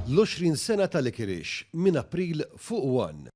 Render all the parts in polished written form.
L-20 sena ta' Licorice minn April fuq one.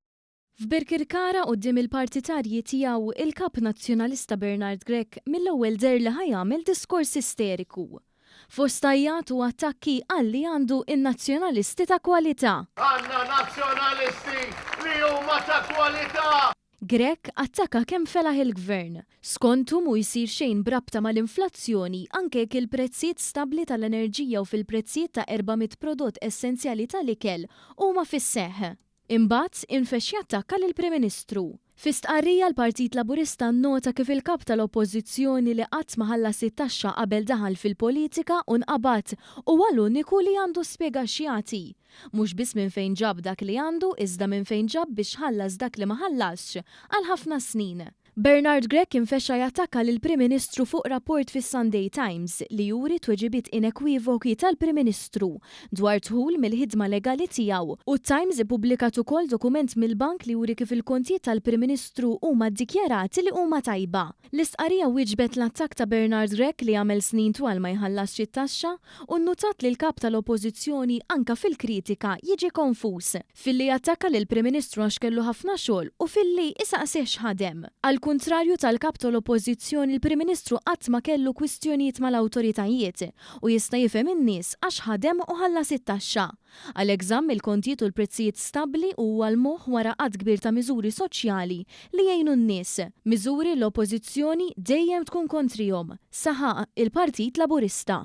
F'Birkirkara quddiem il-partitarji tiegħu, il-Kap Nazzjonalista Bernard Grech mill-ewwel deher li ħa jagħmel diskors isteriku. Fost għajjat u attakki qal li għandu in-Nazzjonalisti ta' kwalità. Għandna Nazzjonalisti li huma ta' kwalità! Grech attakka kemm felaħ il-Gvern. Skontu mhu jsir xejn b'rabta mal-inflazzjoni anke jekk il-prezzijiet stabbli tal-enerġija u fil-prezzijiet ta' 400 prodott essenzjali tal-ikel huma fis-seħħ. Imbagħad infexx jattakka lill-Prim Ministru. Fi stqarrija l-Partit Laburista nnota kif il-Kap tal-Oppożizzjoni li qatt ma ħallas it-taxxa qabel daħal fil-politika u nqabad huwa l-uniku li għandu spjega x'jagħti. Mhux biss minn fejn ġab dak li għandu iżda minn fejn ġab biex ħallas dak li ma ħallasx għal ħafna snin. Bernard Grech infexxa jattakka lill-Prim Ministru fuq rapport fis-Sunday Times li juri tweġibiet inekwivoki tal-Prim Ministru dwar dħul mill-ħidma legali tiegħu u t-Times ippubblikat ukoll dokument mill-bank li juri kif il-kontijiet tal-Prim Ministru huma ddikjarati li huma tajba. L-istqarrija wieġbet l-attakk ta' Bernard Grech li għamel snin twal ma jħallasx it-taxxa u nnutat li l-Kap tal-Oppożizzjoni anke fil-kritika jiġi konfuż. Filli jattakka lill-Prim Ministru għax kellu ħafna xogħol u filli isaqsih x'ħadem. Għall-kuntrarju tal-Kap tal-Oppożizzjoni l-Prim Ministru qatt ma kellu kwistjonijiet mal-awtoritajiet u jista' jifhem in-nies għax ħadem u ħallas it-taxxa. Għalhekk żamm il-kontijiet u l-prezzijiet stabbli u huwa l-moħħ wara għadd kbir ta' miżuri soċjali li jgħinu n-nies. Miżuri l-Oppożizzjoni dejjem tkun kontrihom, saħaq il-Partit Laburista.